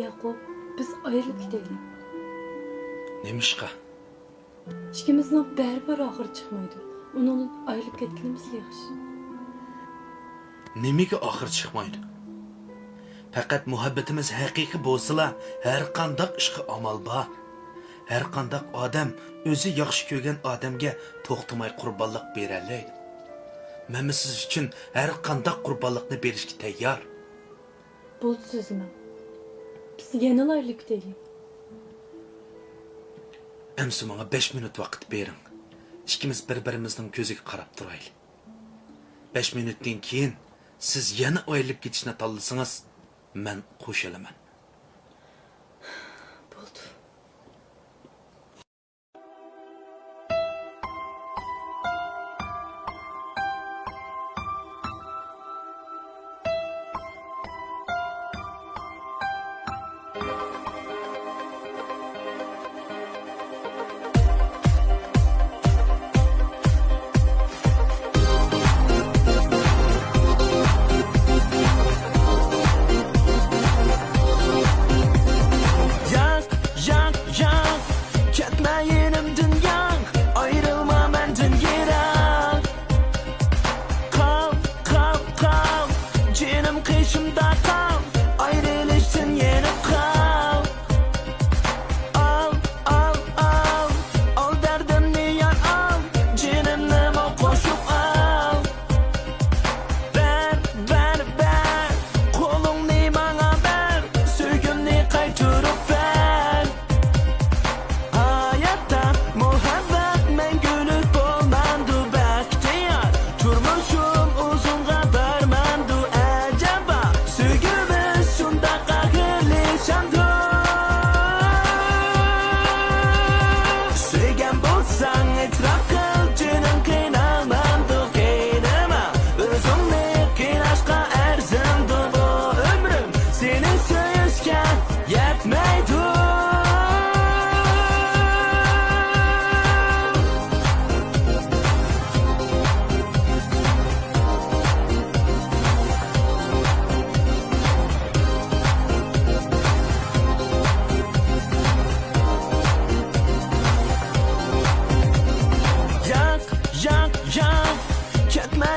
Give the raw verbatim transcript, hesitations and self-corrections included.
ياقۇپ، بىز ئايرىلىپ كېتەيلى. نېمىشقا؟ ئىككىمىزنىڭ بەرىبىر ئاخىرى چىقمايدۇ. ئۇنىڭدىن ئايرىلىپ كەتكىنىمىز ياخشى. نېمىگە ئاخىرى چىقمايدۇ؟ پەقەت مۇھەببىتىمىز ھەقىقىي بولسىلا، ھەرقانداق ئىشقا ئامال بار. ھەرقانداق ئادەم ئۆزى ياخشى كۆرگەن ئادەمگە توختىماي قۇربانلىق بېرەلەيدۇ. مەنمۇ سىز ئۈچۈن ھەرقانداق قۇربانلىقنى بېرىشكە تەييار. بولدى، سۆزلىمەڭ. بىز يەنىلا ئايرىلىپ كېتەيلى. ئەمسە ماڭا بەش مىنۇت ۋاقىت بېرىڭ. ئىككىمىز بىر-بىرىمىزنىڭ كۆزىگە قاراپ تۇرايلى. بەش مىنۇتتىن كېيىن سىز يەنە ئايرىلىپ كېتىشنى تاللىسىڭىز، مەن قوشۇلىمەن. بولدى. ياق، ياق، ياق، كەتمە يېنىمدىن، ياق، ئايرىلما مەندىن يىراق. قال، قال، قال، جېنىم قېشىمدا قال، ئايرىلىشتىن يېنىپ قال. ئال، ئال، ئال، ئال دەردىمنى يار ئال، جېنىمنىمۇ قوشۇپ ئال. بەر، بەر، بەر، قولۇڭنى ماڭا بەر، سۆيگۈمنى قايتۇرۇپ بەر. ھاياتتا مۇھەببەت مەڭگۈلۈك بولمامدۇ بەختىيار؟ تۇرمۇشۇم ئۇزۇنغا بارمامدۇ ئەجەبا؟ سۆيگۈمىز شۇنداق ئاخىرلىشامدۇ؟ سۆيگەن بولساڭ ئېتىراپ قىل، جېنىم قىينالمامدۇ قىينىما؟ ئۆزۈڭنى قىيناشقا ئەرزىمدۇ بۇ ئۆمرۈم؟ سېنى سۆيۈشكە يەتمەيدۇ. ياق، ياق، ياق، كەتمە